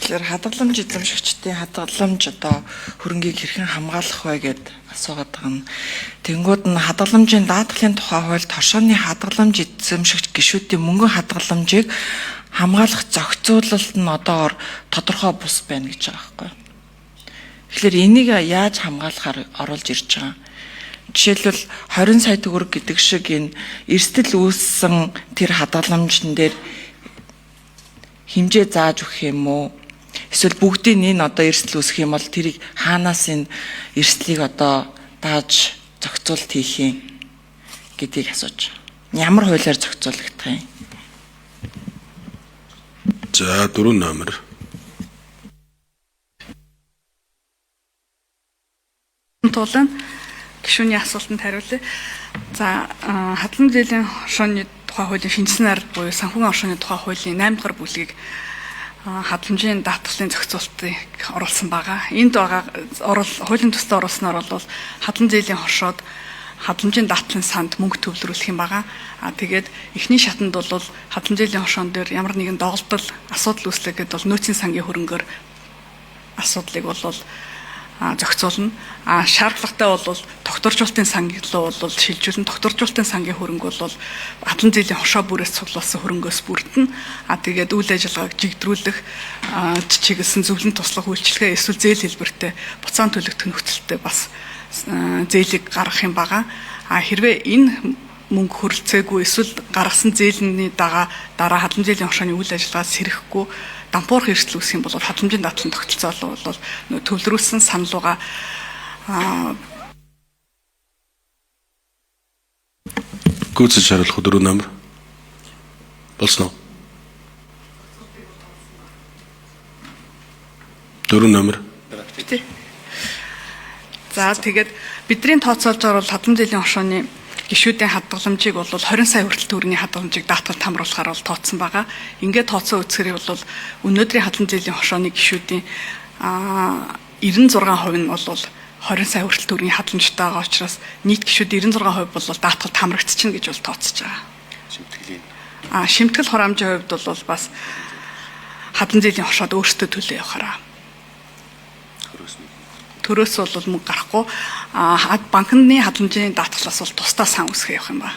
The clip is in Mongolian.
Тэгэхээр хадгаламж эзэмшигчдийн хадгаламж одоо хөрөнгийг хэрхэн хамгаалах вэ гэд асуугаад байгаа нь. Тэнгүүд нь хадгаламжийн даатгалын тухай хуульд хоршооны хадгаламж эзэмшигч гишүүдийн мөнгөн хадгаламжийг хамгаалах зохицуулалт нь одоогор тодорхой бус байна гэж байгаа байхгүй. Тэгэхээр энийг яаж хамгаалахаар оруулж ирж байгаа? Жишээлбэл 20 сая төгрөг гэдэг шиг энэ эрсдэл үүссэн тэр хадгаламжн дээр хэмжээ зааж өгөх юм уу? Эсвэл бүгдийг энэ одоо эрсдэл үүсэх юм бол тэрийг хаанаас энэ эрсдлийг одоо дааж зохицуулт хийх юм гэдгийг асууж байна. Ямар хуулиар зохицуулагдах юм? За 4 номер. Тулан гишүүний асуултанд хариулъя. За, хадлан зээлийн хоршооны тухай хуулийн шинжилсэн арга буюу санхүүгийн оршооны тухай хуулийн 8 дугаар бүлгийг хадламжийн даатгалын зохицуултыг оруулсан байгаа. Энд байгаа хуулийн төслөд оруулснаар бол хадлан зээлийн хоршоод хадламжийн даатгалын санд мөнгө төвлөрүүлэх юм байгаа. А тэгээд эхний шатанд бол хадлан зээлийн хоршоон дээр ямар нэгэн доголдол асуудал үүслэхэд бол нөөцийн сангийн хөрөнгөөр асуудлыг бол зохицуулна. А шаардлагатай бол тогтворжуулалтын сан руу бол шилжүүлнэ. Тогтворжуулалтын сангийн хөрөнгө бол хадлан зээлийн хоршоо бүрээс цуглуулсан хөрөнгөөс бүрдэнэ. А тэгээд үйл ажиллагааг жигдрүүлэх чиглэсэн зөвлөн туслах үйлчилгээ эсвэл зээл хэлбэртэй буцаан төлөгдөх нөхцөлтэй бас зээлийг гаргах юм байгаа. А хэрвээ энэ мөнгө хөрөлцөөгүй эсвэл гаргасан зээлний дараа хадлан зээлийн хоршооны үйл ажиллагаа сэрэхгүй дампуурах эрсдэл үүсэх юм бол хадламжийн даатгалын тогтолцоо бол төвлөрүүлсэн саналууга Гүйцэж хариулах 4 номер. Болсон уу? 4 номер. За тэгээд бидний тооцоолж байгаа бол хадлан зээлийн хоршооны гишүүдийн хадгаламжийг бол 20 сая хүртэл төгрөгийн хадгаламжийг даатгалд хамруулахаар бол тооцсон байгаа. Ингээд тооцоо үзэхээр бол өнөөдрийн хадлан зээлийн хоршооны гишүүдийн 96% нь бол 20 сая хүртэл төгрөгийн хадгаламжтай байгаа учраас нийт гишүүд 96% бол даатгалд хамрагдчихна гэж бол тооцож байгаа. Шимтгэлийн. Шимтгэл хураамжийн хувьд бол бас хадлан зээлийн хоршоод өөрсдөө төлөө явахаараа. Төрөөс бол мөнгө гарахгүй, банкны хадламжийн даатгалаас бол тусдаа сан үүсгэх явах юм ба.